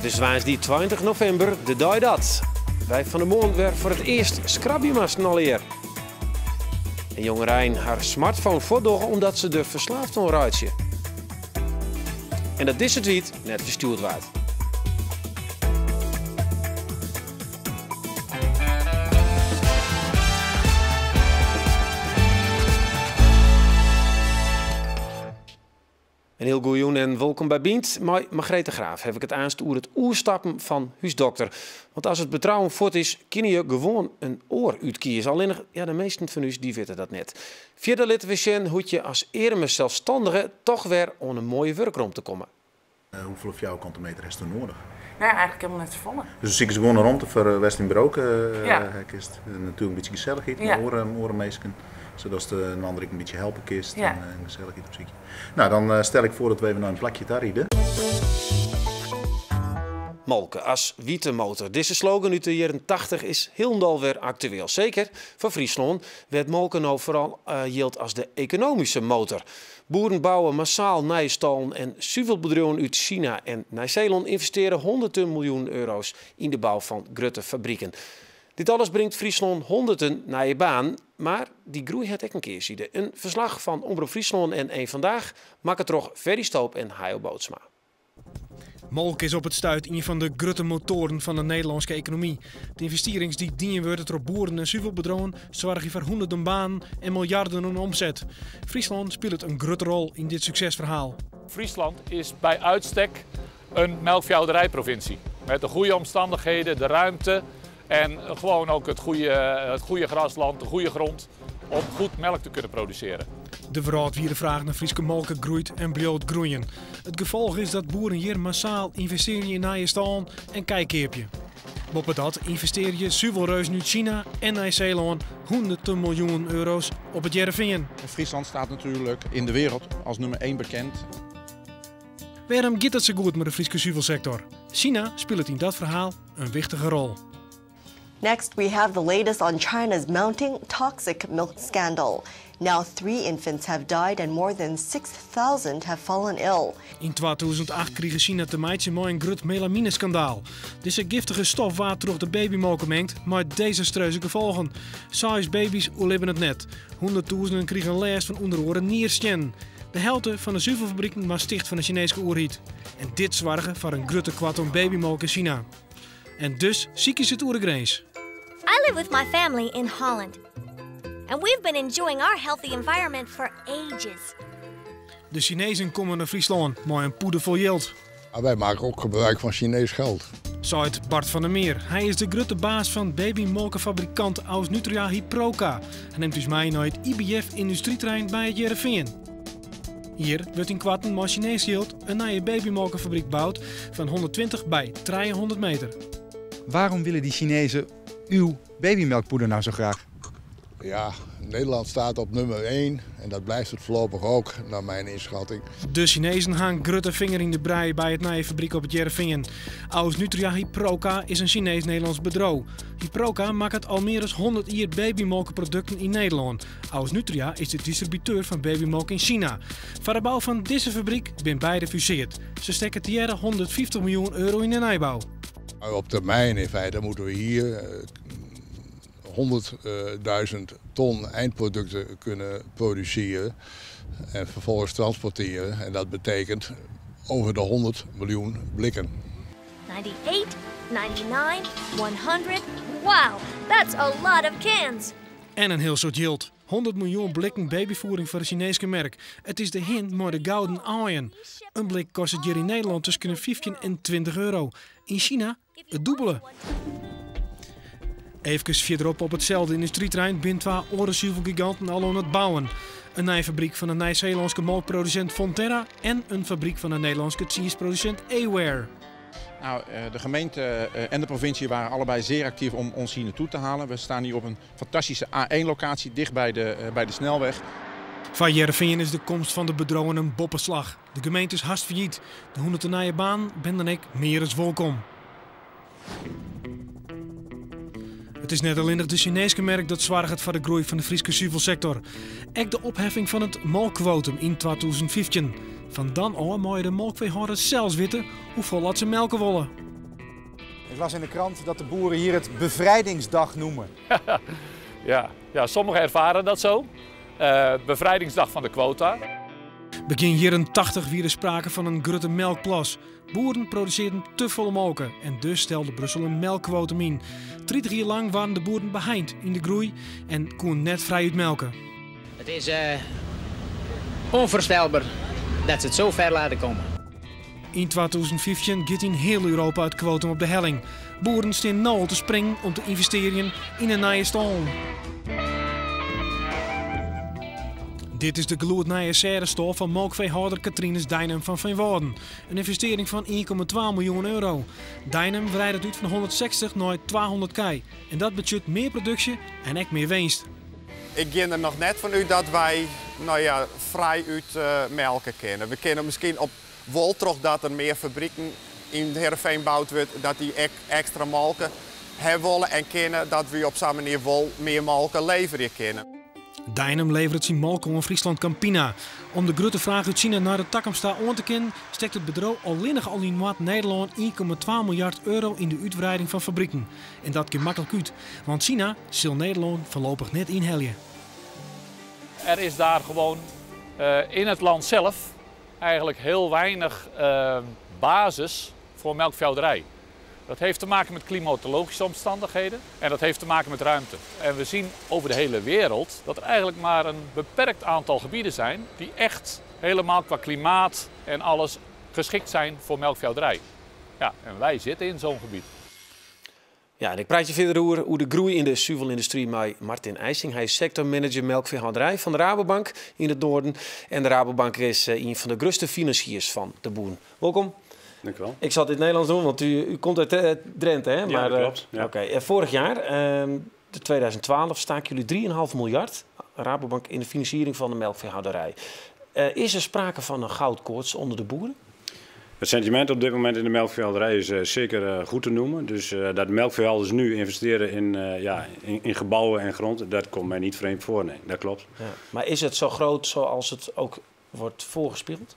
It is woansdei 20 novimber, de dei dat wy fan 'e moarn wer foar it earst skrabje moasten allegear. En jongerein har smartphone fuortdogge omdat se der ferslaafd oan reitsje. En dat dizze tweet net ferstjoerd waard. In hiel goeie jûn en wolkom by Bynt. Mei Margreet de Graaf haw ik it aanst oer it oerstappen fan húsdokter. Want as it betrouwen fuort is, kinne je gewoan in oar útkieze. Allinnich, ja, de measten fan ús dy witte dat net. Fierder litte we sjen hoe't je as earme selsstandige toch wer oan in moaie wurkromte komme. Hoefolle fjouwerkante meter hast do nedich? No ja, eigentlik helemaal net safolle. Dus do sikest gewoan in romte foar wêr'tst dyn buroke kinst. Natuerlik in bytsje gesellichheid mei oare minsken, sadatst in ander ek in bytsje helpe kinst en gesellichheid opsykje. No, dan stel ik foar dat we even nei in plakje ta ride. Molke as wite motor. Dizze slogan út de jierren 80 is hielendal wer aktueel. Seker foar Fryslân, wêr't molke no foaral jildt as de ekonomyske motor. Boeren bouwe massaal nije stallen en suvelbedriuwen út Sina en Nij-Seelân ynvestearje hûnderten miljoenen euro's yn de bou fan grutte fabriken. Dit alles bringt Fryslân hûnderten nije banen, mar dy groei hat ek in kearside. In ferslach fan Omrop Fryslân en Een Vandaag, makke troch Ferry Stoop en Hayo Bootsma. Molke is op it stuit ien fan de grutte motoaren fan de Nederlânske ekonomy. De ynvestearrings dy't dien wurde troch boeren en suvelbedriuwen soargje foar hûnderten banen en miljarden oan omset. Fryslân spilet in grutte rol yn dit suksesferhaal. Friesland is bij uitstek een melkveehouderijprovincie. Met de goede omstandigheden, de ruimte en gewoon ook het goede grasland, de goede grond om goed melk te kunnen produceren. De wrâldwide fraach nei Fryske molke groeit en bliuwt groeien. It gefolch is dat boeren hjir massaal ynvestearje yn nije stâlen en kij keapje. Boppedat ynvestearje suvelreuzen út Sina en Nij-Seelân hûnderten miljoenen euro's op It Hearrenfean. Friesland staat natuurlijk in de wereld als nummer 1 bekend. Wêrom giet it sa goed mei de Fryske suvelsektor? Sina spilet yn dat ferhaal in wichtige rol. Next, we have the latest on China's mounting toxic milk scandal. Now, three infants have died and more than 6,000 have fallen ill. Yn 2008 krige Sina te meitsjen mei in grut melamineskandaal. Dizze giftige stof waard troch de babymolke mingd mei desastreuze gefolgen. Seis baby's oerlibben it net. Hûnderttûzenen krigen lêst fan ûnder oare nierstiennen. De helte fan de suvelfabriken moast ticht fan de Sineeske oerheid. En dit soarge foar in grut tekoart oan babymolke yn Sina. En dus sykje se it oer de grins. I live with my family in Holland. And we've been enjoying our healthy environment for ages. De Sinezen komme nei Fryslân mei in pûde fol jild. Maar wij maken ook gebruik van Chinees geld. Seit Bart van der Meer. Hy is de grutte baas fan babymolkefabrikant Ausnutria Hyproca. Hy nimt ús mei nei it IBF yndustrieterrein by It Hearrenfean. Hjir wurdt ynkoarten mei Sinees jild in nije babymolkefabryk boud fan 120 by 300 meter. Waarom willen die Chinezen uw babymelkpoeder nou zo graag? Ja, Nederland staat op nummer 1 en dat blijft het voorlopig ook, naar mijn inschatting. De Sinezen ha in grutte finger yn de brij by it nije fabryk op It Hearrenfean. Ausnutria Hyproca is in Sinees-Nederlânsk bedriuw. Hyproca makket al mear as 100 jier babymolkeprodukten yn Nederlân. Ausnutria is de distributeur fan babymolke yn Sina. Foar de bou fan dizze fabryk binne beide fusearre. Se stekke tegearre 150 miljoen euro yn de nijbou. Op termijn in feite moeten we hier 100.000 ton eindproducten kunnen produceren en vervolgens transporteren. En dat betekent over de 100 miljoen blikken. 98, 99, 100. Wow, that's a lot of cans. En in hiel soad jild. 100 miljoen blikken babyfieding foar de Sineeske merk. It is de hin mei de gouden aaien. In blik kostet hjir yn Nederlân tusken de 15 en 20 euro. Yn Sina it dûbelde. Efkes fierderop op itselde yndustrieterrein binne twa oare suvelgiganten al oan it bouwen. In nije fabryk fan de Nij-Seelânske molkprodusint Fonterra en in fabryk fan de Nederlânske tsiisprodusint Aware. Nou, de gemeente en de provincie waren allebei zeer actief om ons hier naartoe te halen. We staan hier op een fantastische A1-locatie, dicht bij de snelweg. Foar Hearrenfean is de komst fan de bedriuwen in boppeslach. De gemeente is hast fallyt. De hûnderten nije banen binne dan ek mear as wolkom. It is net allinnich de Sineeske merk dat soarget foar de groei fan de Fryske suvelsektor. Ek de opheffing fan it molkkwotum yn 2015. Fan dan ôf meie de molkfeehâlders sels witte hoefolle se melke wolle. Ik las in de krant dat de boeren hier het bevrijdingsdag noemen. Ja, ja, sommigen ervaren dat zo. Bevrijdingsdag van de quota. Begjin jierren 80 wie der sprake fan in grutte melkplas. Boeren produsearren te folle molke en dus stelde Brussel in melkkwotum yn. 30 jier lang waarden de boeren beheind yn de groei en koenen net frijút melke. Het is onvoorstelbaar dat ze het zo ver laten komen. Yn 2015 giet yn hiel Europa it kwotum op de helling. Boeren stean no al te springen om te ynvestearjen yn in nije stâl. Dit is de gloednije sêrestâl fan molkfeehâlder Catrinus Deinum fan Feanwâlden. In ynvestearring fan 1,2 miljoen euro. Deinum wreidet út fan 160 nei 200 kij. En dat betsjut mear produksje en ek mear winst. Ik gean der noch net fan út dat wy nou ja, frij út melke kinne. We kinne miskien op wol trochdat der mear fabriken yn Heerenveen boud wurdt, dat dy ek ekstra molke ha wolle en kinne, dat wy op sa'n manier wol mear molke leverje kinne. Deinum leveret syn molke oan Friesland Campina. Om de grutte fraach út Sina nei de takomst ta oan te kinnen, stekt it bedriuw allinnich al yn Noard-Nederlân 1,2 miljard euro yn de útwreiding fan fabriken. En dat kin maklik út, want Sina sil Nederlân foarlopich net ynhelje. Er is daar gewoon in het land zelf eigenlijk heel weinig basis voor melkveehouderij. Dat heeft te maken met klimatologische omstandigheden en dat heeft te maken met ruimte. En we zien over de hele wereld dat er eigenlijk maar een beperkt aantal gebieden zijn die echt helemaal qua klimaat en alles geschikt zijn voor melkveehouderij. Ja, en wij zitten in zo'n gebied. Ja, en ik praat je verder oer hoe de groei in de zuivelindustrie met Martin IJsing. Hij is sectormanager melkveehouderij van de Rabobank in het noorden. En de Rabobank is een van de grootste financiers van de boeren. Welkom. Dank u wel. Ik zal het in het Nederlands doen, want u komt uit Drenthe, hè? Ja, dat klopt. Ja. Oké. En vorig jaar, de 2012, staken jullie 3,5 miljard Rabobank in de financiering van de melkveehouderij. Is er sprake van een goudkoorts onder de boeren? Het sentiment op dit moment in de melkveehouderij is zeker goed te noemen. Dus dat melkveehouders nu investeren in gebouwen en grond, dat komt mij niet vreemd voor. Nee, dat klopt. Ja, maar is het zo groot zoals het ook wordt voorgespiegeld?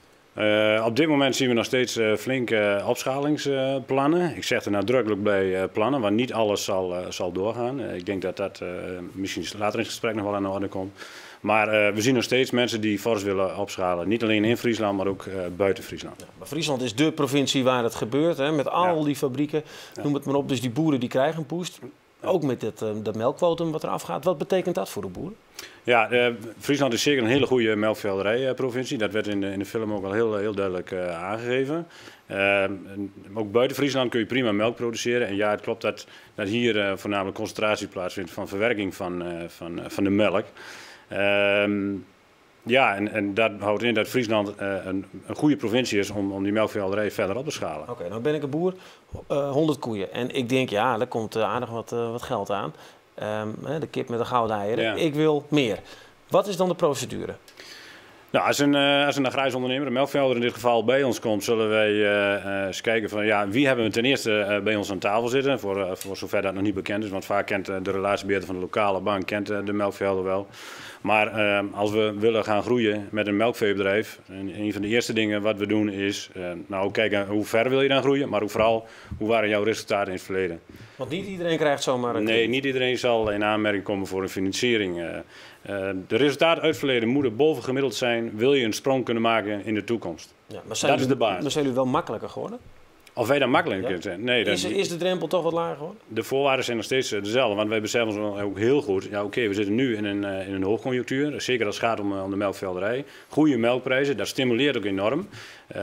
Op dit moment zien we nog steeds flinke opschalingsplannen. Ik zeg er nadrukkelijk bij plannen, want niet alles zal doorgaan. Ik denk dat dat misschien later in het gesprek nog wel aan de orde komt. Maar we zien nog steeds mensen die fors willen opschalen. Niet alleen in Friesland, maar ook buiten Friesland. Ja, maar Friesland is dé provincie waar het gebeurt, hè, met al die fabrieken, noem het maar op. Dus die boeren die krijgen een boost. Ook met dat melkquotum wat eraf gaat. Wat betekent dat voor de boeren? Ja, Friesland is zeker een hele goede melkveehouderijprovincie. Dat werd in de film ook al heel, heel duidelijk aangegeven. Ook buiten Friesland kun je prima melk produceren. En ja, het klopt dat hier voornamelijk concentratie plaatsvindt van verwerking van de melk. En dat houdt in dat Friesland een goede provincie is om die melkveehouderij verder op te schalen. Oké, nou ben ik een boer, 100 koeien. En ik denk, ja, daar komt aardig wat geld aan. De kip met de gouden eieren. Ik wil meer. Wat is dan de procedure? Als een agrarisch ondernemer, een melkveehouder in dit geval, bij ons komt, zullen wij eens kijken van, ja, wie hebben we ten eerste bij ons aan tafel zitten, voor zover dat nog niet bekend is, want vaak kent de relatiebeheerder van de lokale bank de melkveehouder wel. Maar als we willen gaan groeien met een melkveebedrijf, en een van de eerste dingen wat we doen is kijken hoe ver wil je dan groeien, maar ook vooral hoe waren jouw resultaten in het verleden. Want niet iedereen krijgt zomaar een Nee, krediet. niet iedereen zal in aanmerking komen voor een financiering. De resultaten uit het verleden moeten boven gemiddeld zijn, wil je een sprong kunnen maken in de toekomst. Ja, maar zijn Dat is jullie de basis. Maar zijn jullie wel makkelijker geworden? Of wij dan makkelijker Ja. kunnen zijn? Nee, dat Is de drempel toch wat lager geworden? De voorwaarden zijn nog steeds dezelfde, want wij beseffen ons ook heel goed. Ja, oké, we zitten nu in een hoogconjunctuur, zeker als het gaat om de melkveehouderij. Goede melkprijzen, dat stimuleert ook enorm.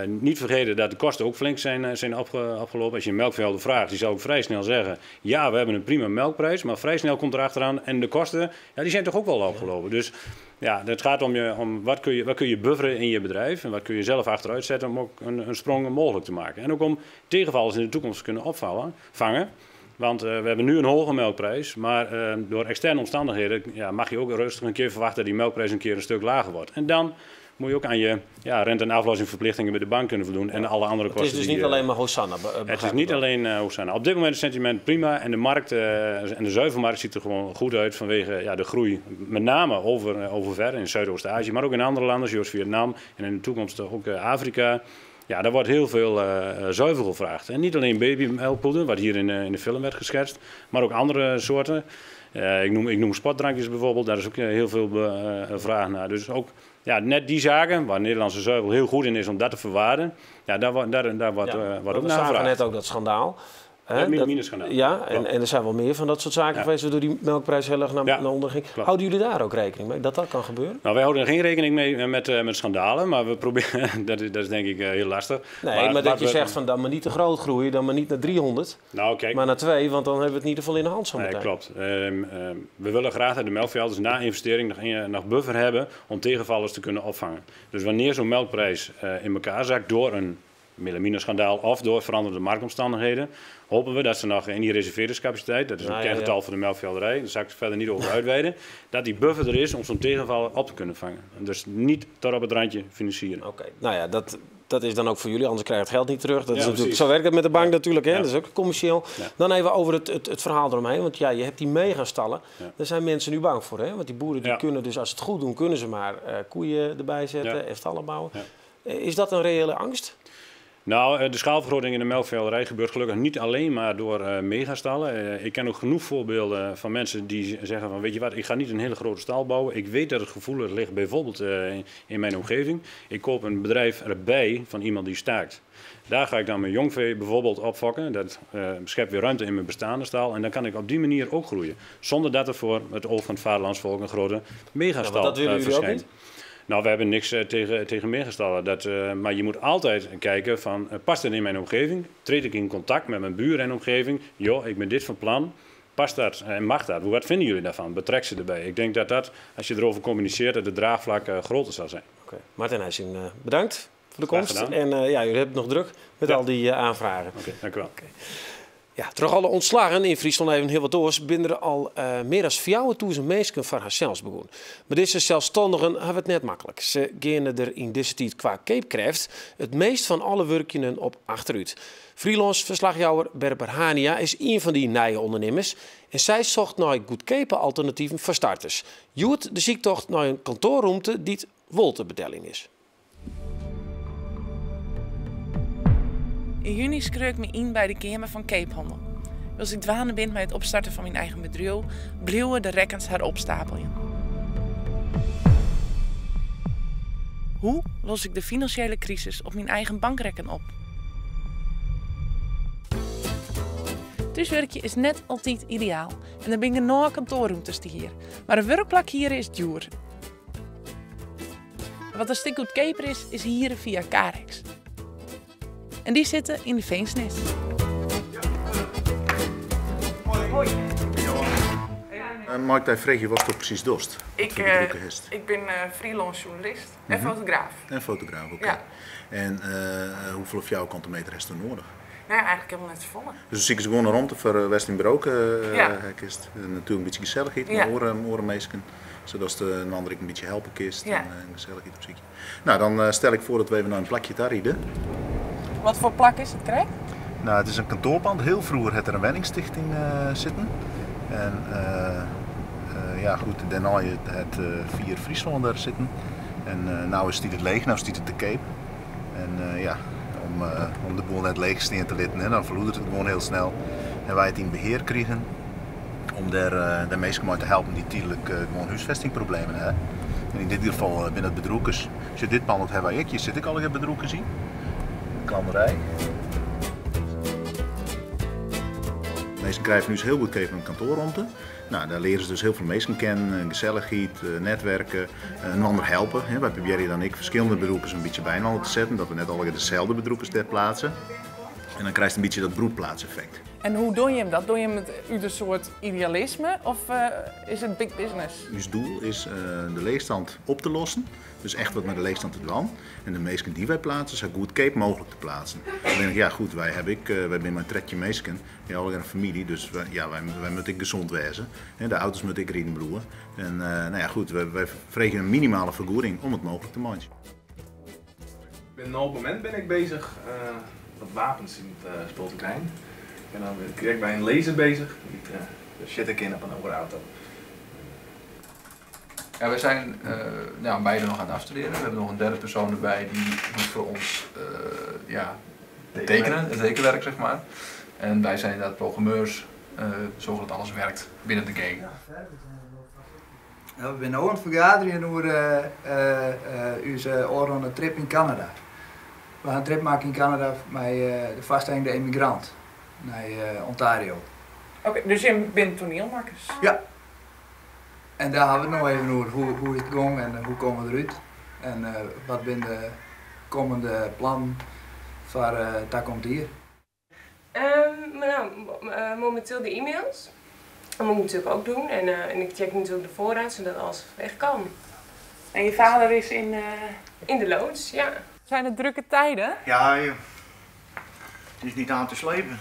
Niet vergeten dat de kosten ook flink zijn opgelopen. Als je een melkveehouder vraagt, die zou ook vrij snel zeggen, ja, we hebben een prima melkprijs, maar vrij snel komt er achteraan en de kosten, ja, die zijn toch ook wel opgelopen. Dus ja, het gaat om, je, om wat, kun je, wat kun je bufferen in je bedrijf en wat kun je zelf achteruit zetten om ook een sprong mogelijk te maken. En ook om tegenvallers in de toekomst te kunnen opvangen. Want we hebben nu een hoge melkprijs, maar door externe omstandigheden, ja, mag je ook rustig een keer verwachten dat die melkprijs een keer een stuk lager wordt. En dan moet je ook aan je, ja, rente- en aflossingverplichtingen bij de bank kunnen voldoen en alle andere Het is kosten dus die, niet alleen maar Hosanna, Het is begrijp niet ik wel. alleen Hosanna. Op dit moment is het sentiment prima en de markt en de zuivelmarkt ziet er gewoon goed uit vanwege, ja, de groei. Met name over ver in Zuidoost-Azië, maar ook in andere landen zoals Vietnam en in de toekomst ook Afrika. Ja, daar wordt heel veel zuivel gevraagd. En niet alleen babymelkpoeder, wat hier in de film werd geschetst, maar ook andere soorten. Ik noem sportdrankjes bijvoorbeeld, daar is ook heel veel vraag naar. Dus ook ja, net die zaken, waar Nederlandse zuivel heel goed in is om dat te verwaarden, ja, daar wordt, ja, wordt ook naar gevraagd. We net ook dat schandaal. Hè, melamineschandaal. Ja, en er zijn wel meer van dat soort zaken geweest waardoor die melkprijs heel erg naar onder ging. Klopt. Houden jullie daar ook rekening mee, dat dat kan gebeuren? Nou, wij houden er geen rekening mee met schandalen, maar we proberen, dat is denk ik heel lastig. Nee, maar dat je zegt van dan maar niet te groot groeien, dan maar niet naar 300, nou, kijk, maar naar 2, want dan hebben we het in ieder geval in de hand zo meteen. Nee, klopt. We willen graag dat de melkveehouders na investering nog buffer hebben om tegenvallers te kunnen opvangen. Dus wanneer zo'n melkprijs in elkaar zakt door een melamineschandaal of door veranderde marktomstandigheden, hopen we dat ze nog in die reserveringscapaciteit, dat is een kerngetal voor de melkveehouderij, daar zal ik verder niet over uitweiden, dat die buffer er is om zo'n tegenvaller op te kunnen vangen. En dus niet tot op het randje financieren. Oké, nou ja, dat is dan ook voor jullie, anders krijg je het geld niet terug. Dat is natuurlijk, zo werkt het met de bank natuurlijk, hè? Ja. Dat is ook commercieel. Ja. Dan even over het verhaal eromheen, want ja, je hebt die megastallen. Ja. Daar zijn mensen nu bang voor, hè? Want die boeren die kunnen dus, als ze het goed doen, kunnen ze maar koeien erbij zetten en stallen bouwen. Ja. Is dat een reële angst? Nou, de schaalvergroting in de melkveehouderij gebeurt gelukkig niet alleen maar door megastallen. Ik ken ook genoeg voorbeelden van mensen die zeggen van weet je wat, ik ga niet een hele grote stal bouwen. Ik weet dat het gevoelig ligt bijvoorbeeld in mijn omgeving. Ik koop een bedrijf erbij van iemand die staakt. Daar ga ik dan mijn jongvee bijvoorbeeld opfokken. Dat schept weer ruimte in mijn bestaande stal. En dan kan ik op die manier ook groeien. Zonder dat er voor het oog van het vaderlandsvolk een grote megastal dat willen jullie verschijnt. Ook niet? Nou, we hebben niks tegen megastallen. Maar je moet altijd kijken van, past het in mijn omgeving? Treed ik in contact met mijn buren en omgeving? Joh, ik ben dit van plan. Past dat en mag dat? Wat vinden jullie daarvan? Betrek ze erbij. Ik denk dat als je erover communiceert, dat het draagvlak groter zal zijn. Oké. Martin Huizing, bedankt voor de komst. En ja, jullie hebben het nog druk met al die aanvragen. Oké, dank u wel. Okay. Ja, terug alle ontslagen in Friesland even heel wat oors binnen al meer dan 4000 mensen van haarzelfs begonnen. Maar deze zelfstandigen hebben het net makkelijk. Ze gaan er in deze tijd qua keepkracht het meest van alle werkenen op achteruit. Freelance verslagjouwer Berber Hania is een van die nieuwe ondernemers en zij zocht naar goedkope alternatieven voor starters. Joet de ziektocht naar een kantoorruimte die het wol te betelling is. In juni schreeuw ik me in bij de Kamer van Keephandel. Als ik dwaande ben bij het opstarten van mijn eigen bedrijf, bleven de rekkens haar opstapelen. Hoe los ik de financiële crisis op mijn eigen bankrekken op? Thuiswerkje is net altijd ideaal en er zijn nog kantoorruimtes hier. Maar een werkplek hier is duur. Wat een stuk goedkoper is, is hier via Carex. En die zitten in de Veensnes. Hoi. Mark, daar vreeg je wat toch precies dorst? Ik ben freelance journalist en fotograaf. En fotograaf, oké. Ja. En hoeveel of jouw kantometer is er nodig? Nou ja, eigenlijk helemaal net volle. Dus zie ik ze gewoon een rondte voor Westinbroek. Kist. Natuurlijk een beetje gezelligheid, ja. Oren zodat de een ander een beetje helpen kist. Ja. En gezelligheid op zich. Nou, dan stel ik voor dat we even naar een plakje daar rijden. Wat voor plak is het, Craig? Nou, het is een kantoorpand. Heel vroeger had er een wenningstichting zitten. En ja, goed, daarna het 4 Friesland daar zitten. En nou is het leeg, nou is het de Cape. En ja, om de boel net leeg steen te litten, hè, dan verloedert het gewoon heel snel. En wij het in beheer kregen om daar de mensen maar te helpen die tijdelijk gewoon huisvestingproblemen hebben. En in dit geval binnen het bedroekers. Als je dit pand hebt waar ik hier zit, ik al in bedroeken zien. Klanderij. Mensen krijgen nu heel goed even een kantoorruimte. Nou, daar leren ze dus heel veel mensen kennen, gezelligheid, netwerken, een ander helpen. Wij proberen dan ik verschillende bedroekers een beetje bij elkaar te zetten, dat we net alle dezelfde bedroekers ter plaatsen. En dan krijg je een beetje dat broedplaatseffect. En hoe doe je hem dat? Doe je hem met een soort idealisme of is het big business? Ons doel is de leegstand op te lossen. Dus echt wat met de leegstand te doen. En de meesten die wij plaatsen, zo goedkoop mogelijk te plaatsen. Dan denk ik, ja goed, wij hebben maar een trekje meesken. We hebben een familie, dus wij, ja, wij moeten gezond wezen. De auto's moeten ik rijden bloeien. En nou ja, goed, wij vregen een minimale vergoeding om het mogelijk te maken. Op het moment ben ik bezig wat wapens in het spul te krijgen. En dan ben ik direct bij een laser bezig. Daar zit ik in op een oude auto. Ja, wij zijn nou, beide nog aan het afstuderen. We hebben nog een derde persoon erbij die doet voor ons ja, tekenen, het tekenwerk zeg maar. En wij zijn inderdaad programmeurs, zorgen dat alles werkt binnen de game. Ja, we zijn nu aan het vergaderen over onze oorlog trip in Canada. We gaan een trip maken in Canada met de vasthangende emigrant naar Ontario. Oké, dus je bent toneelmakers? Ja. En daar hebben we het nog even over. Hoe is het gegaan en hoe komen we eruit? En wat zijn de komende plannen voor dat komt hier? Nou, momenteel de e-mails. Dat moet ik natuurlijk ook doen. En ik check natuurlijk de voorraad, zodat alles weg kan. En je vader is in de loods, ja. Zijn het drukke tijden? Ja, joh. Het is niet aan te slepen.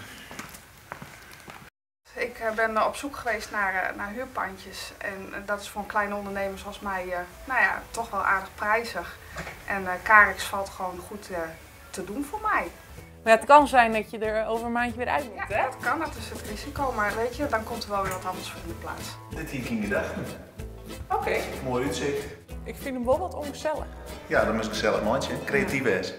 Ik ben op zoek geweest naar huurpandjes. En dat is voor een kleine ondernemer zoals mij nou ja, toch wel aardig prijzig. En Carex valt gewoon goed te doen voor mij. Maar ja, het kan zijn dat je er over een maandje weer uit moet, ja, hè? Dat kan, dat is het risico. Maar weet je, dan komt er wel weer wat anders voor in de plaats. Dit hier ging gedachten. Oké. Mooi uitzicht. Ik vind hem wel wat ongezellig. Ja, dat is een gezellig maatje. Creatief is.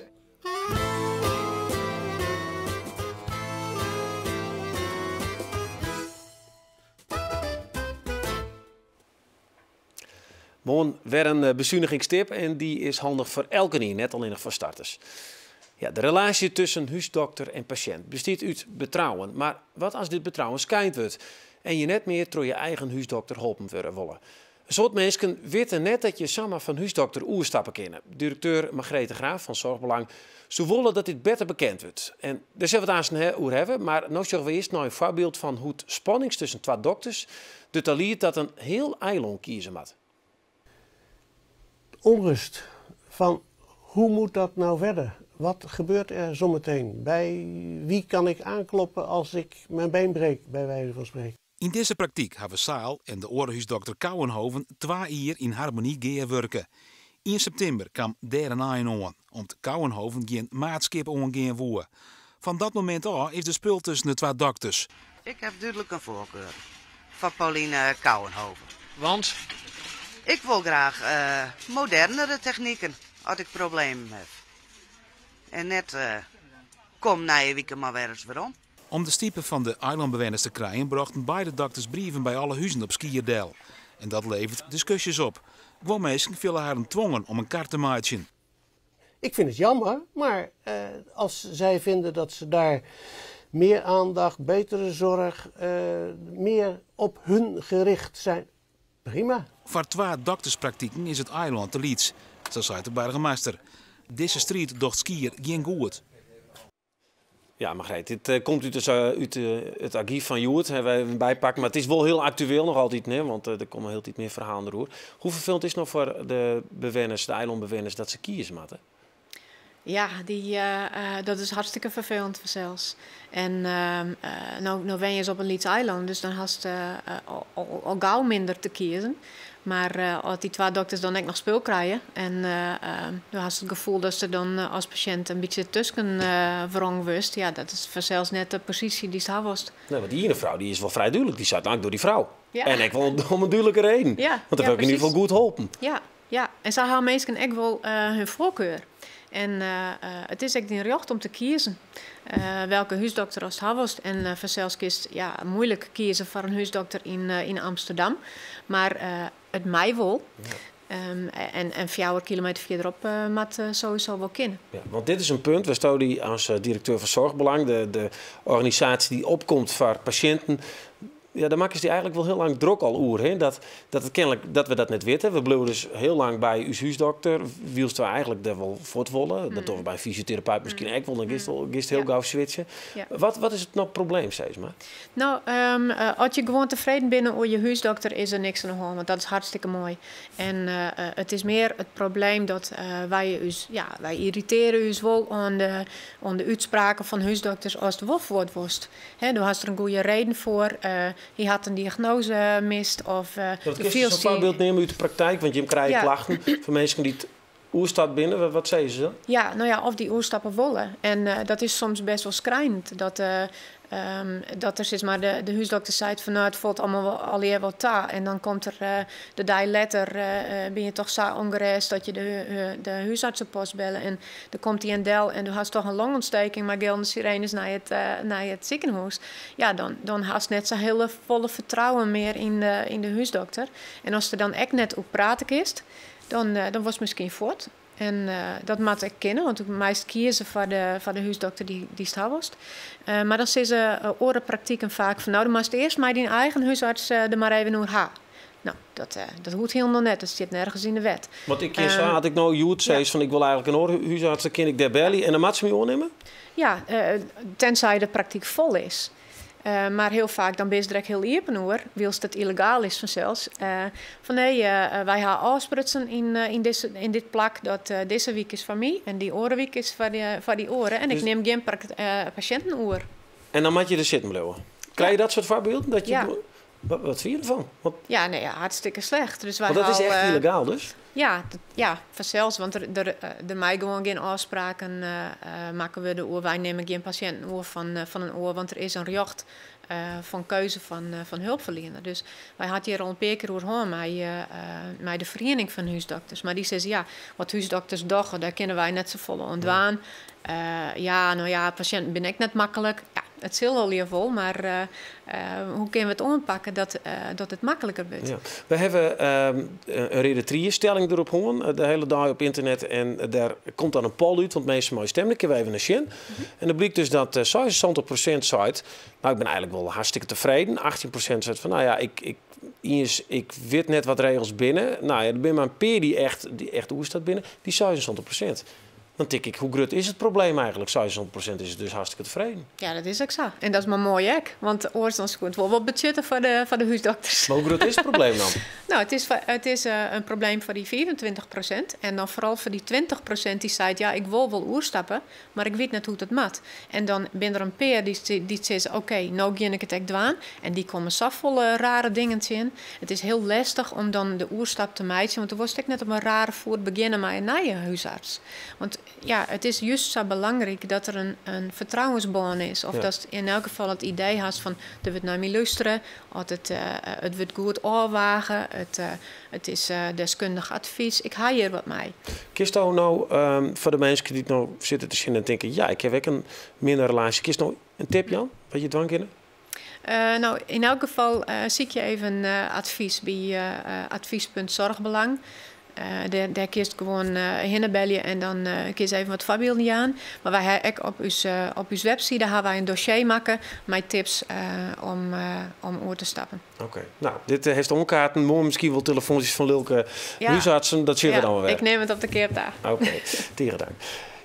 Morgen weer een bezuinigingstip en die is handig voor elke, net alleen nog voor starters. Ja, de relatie tussen huisdokter en patiënt bestaat uit betrouwen. Maar wat als dit betrouwen schijnt wordt en je net meer door je eigen huisdokter geholpen worden willen? Een soort mensen weten net dat je samen van huisdokter oerstappen kennen. Directeur Margreet de Graaf van Zorgbelang. Ze willen dat dit beter bekend wordt. En daar zullen we het aan over hebben. Maar nu zorgen we eerst naar een voorbeeld van hoe het spannings tussen twee dokters detailleert dat een heel eiland kiezen moet. Onrust van hoe moet dat nou verder? Wat gebeurt er zometeen? Bij wie kan ik aankloppen als ik mijn been breek, bij wijze van spreken? In deze praktijk hebben Saal en de orenhuisdokter Kouwenhoven 2 jaar in harmonie geer werken. In september kwam der een eind aan, omdat Kouwenhoven geen maatschap omgaan woe. Van dat moment af is de spul tussen de 2 dokters. Ik heb duidelijk een voorkeur voor Pauline Kouwenhoven. Want? Ik wil graag modernere technieken als ik problemen heb. En net kom na je weekend maar weer eens weer om. Om de stiepen van de eilandbewoners te krijgen, brachten beide dokters brieven bij alle huizen op Skierdel. En dat levert discussies op. Gewoon mensen vielen haar een twongen om een kaart te maken. Ik vind het jammer, maar als zij vinden dat ze daar meer aandacht, betere zorg, meer op hun gericht zijn, prima. Voor 2 dokterspraktijken is het eiland te liets, zo zei de burgemeester. Deze strijd docht Skier geen goed. Ja, Margreet, dit komt uit het archief van Joert, hebben wij even bijpakken. Maar het is wel heel actueel nog altijd, hè, want er komen heel tijd meer verhalen door. Hoe vervelend is het nog voor de bewoners, de eilandbewoners, dat ze kiezen moeten? Ja, dat is hartstikke vervelend zelfs. En nou ben je eens op een Leeds eiland, dus dan had je al gauw minder te kiezen. Maar als die 2 dokters dan ook nog spul krijgen en dan had ze het gevoel dat ze dan als patiënt een beetje tussen wrong wist. Ja, dat is zelfs net de positie die ze had. Nee, want die ene vrouw die is wel vrij duidelijk. Die zat eigenlijk door die vrouw. Ja. En ik wil om een duidelijke reden. Ja, want dan heb ik in ieder geval goed geholpen. Ja, ja. En ze hebben mensen ook wel hun voorkeur. En het is echt een recht om te kiezen welke huisdokter als het was. En vanzelfs is ja, moeilijk kiezen voor een huisdokter in Amsterdam. Maar het mij wel. Ja. En 4 kilometer verderop moet sowieso wel kennen. Ja, want dit is een punt. We staan die als directeur van Zorgbelang, de organisatie die opkomt voor patiënten. Ja, daar maken ze die eigenlijk wel heel lang druk al oer. Hè? Dat, het kennelijk, dat we dat net weten. We bleven dus heel lang bij uw huisdokter. Wielst we eigenlijk daar wel voortwollen. Dat doen we bij een fysiotherapeut misschien ook wel. Dan gist heel gauw switchen. Ja. Wat is het nou probleem, steeds maar? Nou, als je gewoon tevreden bent over je huisdokter, is er niks aan de hand. Want dat is hartstikke mooi. En het is meer het probleem dat wij irriteren ons wel aan de uitspraken van huisdokters als het wel worst. Hè, daar had er een goede reden voor. Je had een diagnose mist of dat kun je zo'n voorbeeld nemen uit de praktijk, want je krijgt klachten van mensen die het Oerstapt binne, wat sizze se dan? Ja, no ja, of dy oerstappe wolle. En dat is soms best wol skrijnend. Dat, dat der sis mar de, de húsdokter seit fan no, it falt allemaal wol, allegear wol ta. En dan komt der de dei letter, bin je toch sa ûngerêst dat je de, de húsartsepost belle. En der komt ien del en do hast toch in longontsteking mei gillende sirenes nei it, nei it sikehûs. Ja, dan, dan hast net sa hiele folle fertrouwen mear yn de, yn de húsdokter. En ast der dan ek net oer prate kinst, Dan, dan wurdst miskien fuort. En dat moat ek kinne, want do meist kieze foar de, foar de húsdokter dy, dy'tst ha wolst. Mar dan sizze oare praktiken faak fan no, do moatst earst mei dyn eigen húsarts der mar even oer ha. No, dat, dat hoecht hielendal net, dat stiet nergens yn de wet. Want ik kin sa, as ik no hjoed sis fan ik wol eigentlik in oare húsarts, dan kin ik dêr belje en dan moat se my oannimme? Ja, tenzij de praktyk fol is. Mar hiel faak dan binne se der ek hiel iepen oer, wylst it yllegaal is fansels. Fan nee, wy ha ôfsprutsen yn, yn, dizze, yn dit plak dat dizze wyk is foar my en dy oare wyk is foar dy, foar dy oare. En ik nim gjin pasjinten oer. En dan moat je der sitten bliuwe. Krije je dat soart foarbylden? Dat je, Ja. Wat, wat fyn je derfan? Want, Ja, nee, ja, hartstikke slecht. Dus wy want dat is ha al, echt yllegaal dus? Ja, ja, fansels, want der, der, der mei gewoan gjin ôfspraken makke wurde oer wy nimme gjin pasjinten oer fan, fan in oar, want der is in rjocht fan keuze fan, fan hulpferliener. Dus wy ha it hjir al in pear kear oer hân mei, mei de feriening fan húsdokters. Mar dy sizze, ja, wat húsdokters dogge, dêr kinne wy net safolle oan dwaan. Ja, no ja, pasjinten binne ek net maklik. Ja, it sil allegear wol, mar hoe kinne we it oanpakke dat, dat it makliker wurdt? Ja. We hawwe in reade triedstelling derop hân, de hiele dei op ynternet. En dêr komt dan in poll út, want minsken meie stimme. Dêr kinne we even nei sjen. En dan blykt dus dat 76% seit, no ik bin eigentlik wol hartstikke tefreden. 18% seit fan, no ja, ik, ik, iens, ik wit net wat regels binne. No ja, der binne mar in pear dy't echt oerstapt binne. Dy 76%. Dan tink ik, hoe grut is it probleem eigentlik? 76% is dus hartstikke tefreden. Ja, dat is ek sa. En dat is mar moai ek, want oars dan soe it wol wat betsjutte foar de húsdokters. Mar hoe grut is it probleem dan? No, it is, it is in probleem foar dy 25%. En dan foaral foar dy 20% dy't seit, ja, ik wol wol oerstappe, mar ik wit net hoe't it moat. En dan binne der in pear dy't sizze, oké, no gean ik it ek dwaan. En dy komme safolle rare dingen tsjin. It is hiel lestich om dan de oerstap te meitsjen, want do wolst ek net op in rare foet begjinne mei in nije húsarts. Want ja, it is just sa belangryk dat der in fertrouwensbân is. Of datst yn elk gefal it idee hast fan der wurdt nei my lústere, of it wurdt goed ôfwage, it is deskundich advys, ik ha hjir wat mei. Kinsto no foar de minsken dy't no sitte te sjen en tinke, ja, ik haw ek in minne relaasje, kinst no in tip jaan wat je dwaan kinne? No, yn elk gefal sykje even advys by Adviespunt Zorgbelang. Dêr kinst gewoan hinne belje en dan kinne se even wat foarbylden jaan. Mar wy ha ek op ús, op ús webside ha wy in dossier makke mei tips om, om oer te stappen. Oké, no, dit hast oankaarten. Moarn miskien wol telefoantsjes fan lilke húsartsen. Dat sjogge we dan wol wer. Ik nim it op de keap ta. Oké, tige dank.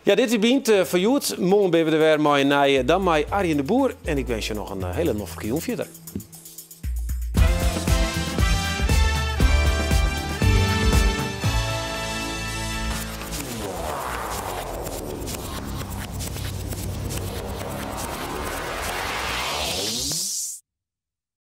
Ja, dit wie Bynt foar hjoed. Moarn binne we der wer mei in nije, dan mei Arjen de Boer. En ik winskje jo noch in hiele noflike jûn fierder.